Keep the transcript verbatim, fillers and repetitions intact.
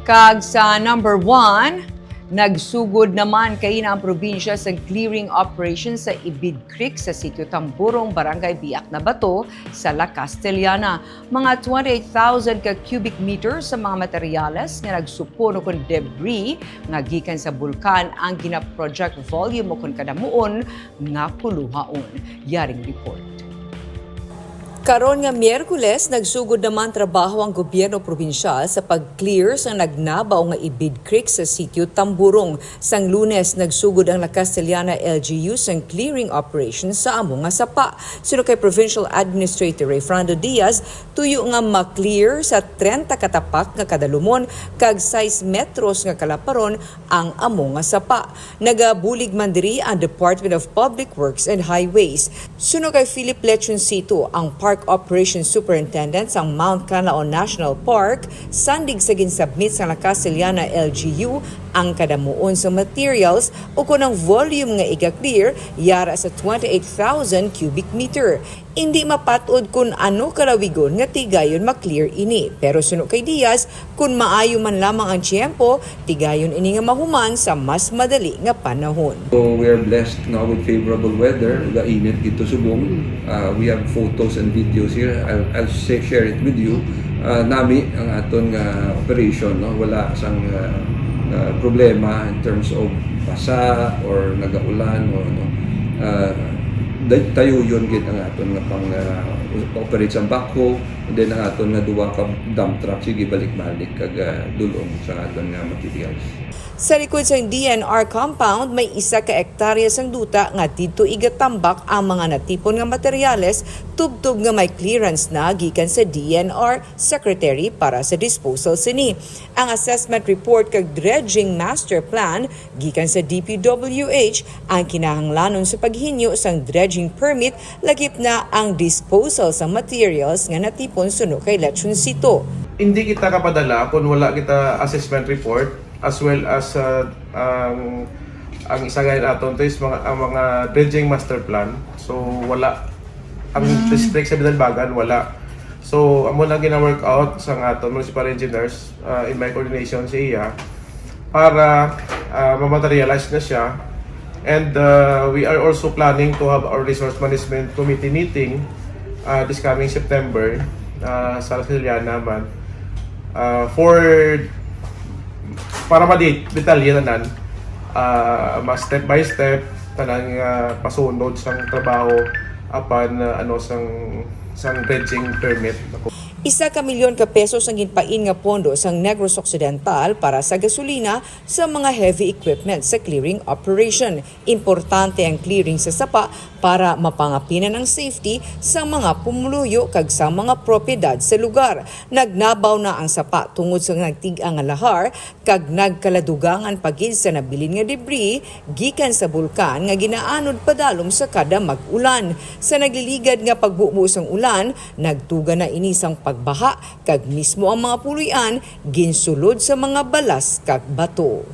Kag sa number one, nagsugod naman kaina ang probinsya sa clearing operation sa Ibid Creek sa Sitio Tamburong, Barangay Biak na Bato, sa La Castellana. Mga twenty-eight thousand ka cubic meters sa mga materyales nga nagsupon o kon debris nga gikan sa bulkan ang gina-project volume o kon kadamuon nga puluhaon. Yaring report. Karon nga Miyerkules, nagsugod naman trabaho ang gobyerno probinsyal sa pag-clear sang nagnabaw nga Ibid Creek sa Sitio Tamburong. Sang Lunes, nagsugod ang La Castellana L G U sang clearing operation sa amo nga sapa. Suno kay Provincial Administrator Rayfrando Diaz, tuyo nga ma-clear sa trenta ka tapak nga kadalumon kag sais metros nga kalaparon ang amo nga sapa. Nagabulig man diri ang Department of Public Works and Highways. Suno kay Philip Lechoncito, ang Park Operations Superintendent sang Mount Canlaon National Park, sandig sa ginsubmit sang La Castellana L G U, ang kadamuon sa materials o kon ang volume nga iga-clear yara sa twenty-eight thousand cubic meter. Indi mapat-od kon ano kalawigon nga tigayon ma-clear ini, pero suno kay Diaz, kon maayo man lamang ang tiyempo, tigayon ini nga mahuman sa mas madali nga panahon. So we are blessed now with favorable weather. Gainit dito subong. Uh, we have photos and videos here. I'll, I'll sa-, share it with you. Uh, nami ang aton nga operation, no? Wala sang uh, uh, problema in terms of basa or nagaulan o ano. Uh, day-, tayuyon gid ang aton nga pang uh, operate sa backhoe, and then ang aton nga duwa ka dump truck, sige, balik-balik kag uh, dulong sa aton nga materials. Sa likod sang D N R compound, may isa ka ektarya sang duta nga didto igatambak ang mga natipon nga materyales, tubtob nga may clearance na gikan sa D N R Secretary para sa disposal sini. Ang assessment report kag dredging master plan gikan sa D P W H ang kinahanglanon sa paghinyo sang dredging permit, lakip na ang disposal sang materials nga natipon, suno kay Lechoncito. Hindi kita kapadala kung wala kita assessment report, as well as, uh, ang, ang isa gani naton to is mga, ang mga dredging master plan. So, wala. Ang district sa Binalbagan, wala. So, amo lang gina-work out sang aton municipal engineers, uh, in my coordination sa iya, para, uh, ma-materialize na siya. And, uh, we are also planning to have our resource management committee meeting, uh, this coming September, uh, sa La Castellana man. Uh, for, para ma-, detalye tanan, uh, ma-, step by step, tanan nga pasunod sang trabaho apan, uh, ano, sang, sang dredging permit. Isa ka milyon ka pesos ang ginpain nga pondo sang Negros Occidental para sa gasolina sa mga heavy equipment sa clearing operation. Importante ang clearing sa sapa para mapangapinan ang safety sa mga pumuluyo kag sa mga propiedad sa lugar. Nagnabaw na ang sapa tungod sa nagtig-a nga lahar kag nagkaladugangan pa gid sa nabilin nga debris gikan sa bulkan nga ginaanod padalom sa kada mag-ulan. Sa nagliligad nga pagbubo sang ulan, nagtuga na ini sang pagbaha kag mismo ang mga puloy-an ginsulod sa mga balas kag bato.